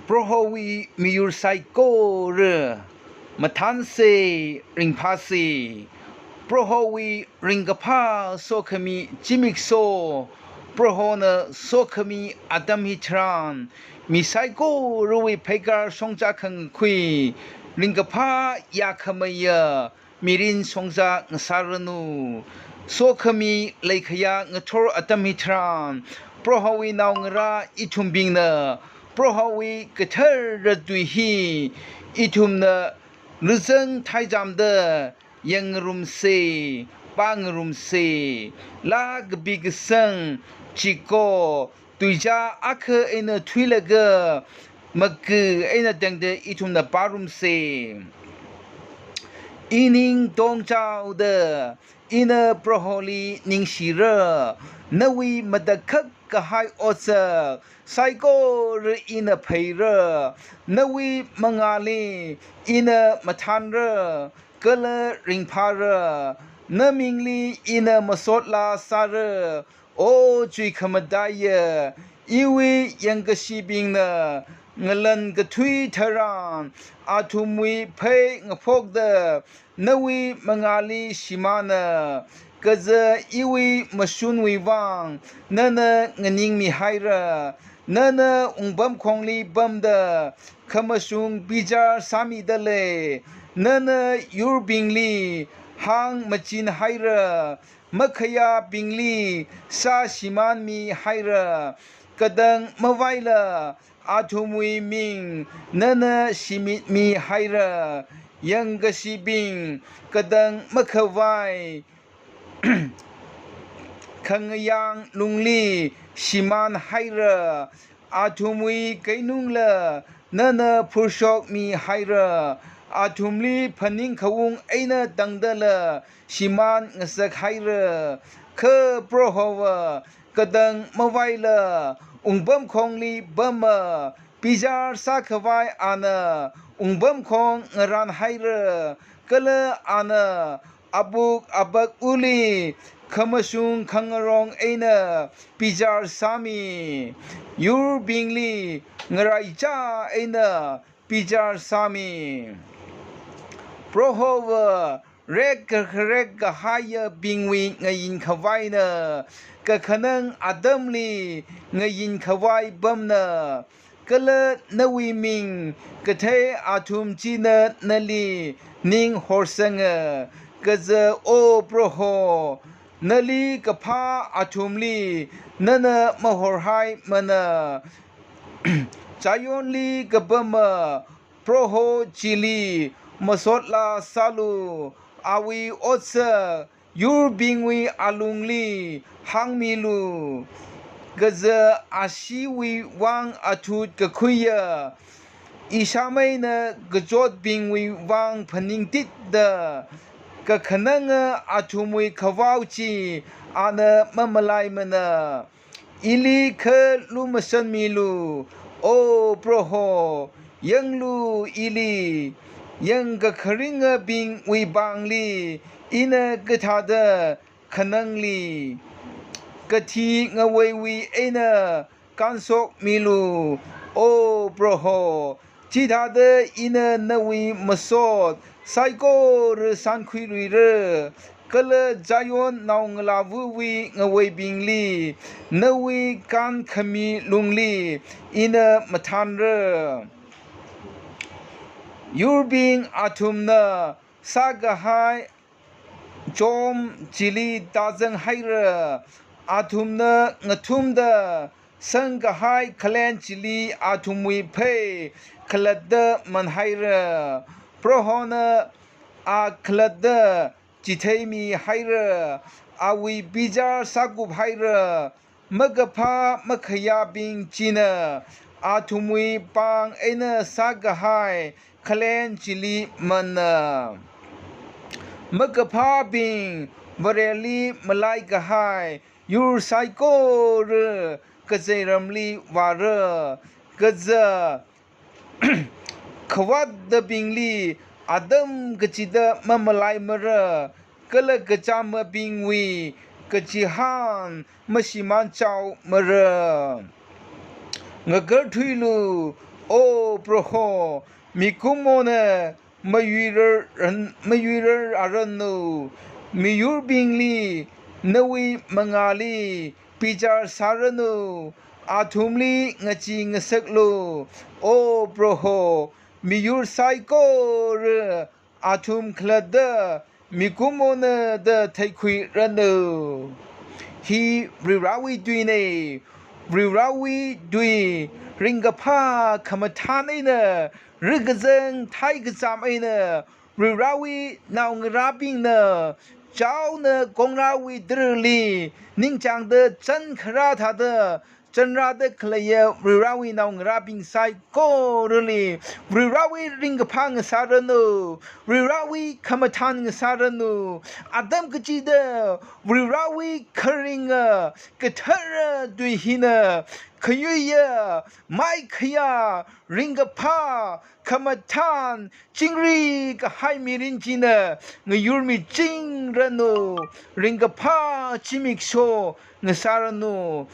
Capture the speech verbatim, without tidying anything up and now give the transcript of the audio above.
Prohowui miyur saikora mathānsa, ringphāsa. Prohowui ringkaphā sokhami zimiksho, Prohona sokhami atam hitharan, mi saikorawui pheikar shongza khangakhui, ringkaphā yakhamaja mirin shongza ngasāranu. Sokhami leikhayā ngathor atam hitharan, Prohowui naongarā ithumbingna Prohowui kathara tui hi ithumna luzang thaichāmda yangngarumsa, pāngarumsa. Laa kapi kasang, chiko, tuizā akha eina thuilaga, maka eina tangda ithumna pārumsa. Ining tongchaoda ina Proholi ningshira, nawui matakhak kahai otsak saikora ina pheira. Nawui mangāli ina mathānra kala ringphāra. Namingli ina masot laa sāra, O chuikhamataiya. Iwui yangkashibingna ngalan kathui tharan athumwui phei ngaphokda nawui mangāli shimāna, kaja iwui mashunwui vang nana nganingmihaira. Nana wungpamkhongli pamda khamashung bichar sāmida lei. Nana yurbingli hāngmachinhaira, makhayābingli sāshimānmihaira. Katang mavaila athumwui ming nana shimitmihaira. Yangkashibing katang makhavai khangayāng lungli shimānhaira. Athumwui keinungla nana phurshokmihaira. Athumli phaningkhaung eina tangdala shimān ngasakhaira. Kha Prohova katang mavaila wungpamkhongli pama, bichar sākhavai ana wungpamkhong ngarānhaira. Kala ana abuk abakuli khamashung khangarong eina bichar sāmi, yurbingli ngaraichā eina bichar sāmi. Prohova rekkharek kahaiyabingwui ngayin khavaina, kakhanang atamli ngayin khavai pamna. Kala nawui ming kathei athum china nali ning horsanga, kaja O Proho, nali kaphā athumli nana mahorhaimana. Zionli kapama Proho chili masot laa sālu, awui otsak yurbingwui alungli hāngmilu. Kaja asheewui vang athut kakhuiya, ishāmeina kachotbingwui vang phaningtitda kakhananga athumwui khavao chi ana mamalaimana. Ili kha lumashanmilu, O Proho, yanglu ili, yangkakharingabingwui pāngli ina kathāda khanangli. Kathi ngaveiwui eina kānshokmilu, O Proho, chithāda ina nawui masot saikora shānkhuiluira, kala Zion naongalāvawui ngaveibingli nawui kānkhami lungli ina mathānra. Yurbing athumna sākahai chom chili tāzanghaira, athumna ngathumda sangkahai khalen chili athumwui phei khalatta manhaira. Prohona a khalatta chitheimihaira, awui bichar sākuphaira. Makaphā makhayābing china athumwui pāng eina sākahai khalen chili manna. Makaphābing Vareli malaikahai yur saikora kazeiramli vāra, kaja khavāttabingli atam kachida mamalaimara, kala kachāmabingwui kachihān mashimānchaomara. Ngakarthuilu, O Proho, mikumona mayuirar-, ran-, mayuirararanu. Miyurbingli nawui mangāli bichar sāranu. Athumli ngachee ngasaklu. O Proho, miyur saikora athum khalatta mikumona da theikhuiranu. Hi Varivarāwui tuina. Varivarāwui tui ringkaphā khamathān eina, rakazang theikachām eina, Varivarāwui naongarābingna chaona kongrāwui tara̱li ningchāngda chānkharā thāda chānrāda khaleiya Varivarāwui naongarābing saikorali Varivarāwui ringkaphā ngasāranu, Varivarāwui khamathān ngasāranu. Atam kachida Varivarāwui kharinga kathara tui hina khayuiya, maikhayā, ringkaphā, khamathān, chingri kahai mirin china ngayurmichingranu, ringkaphā zimiksho ngasāranu.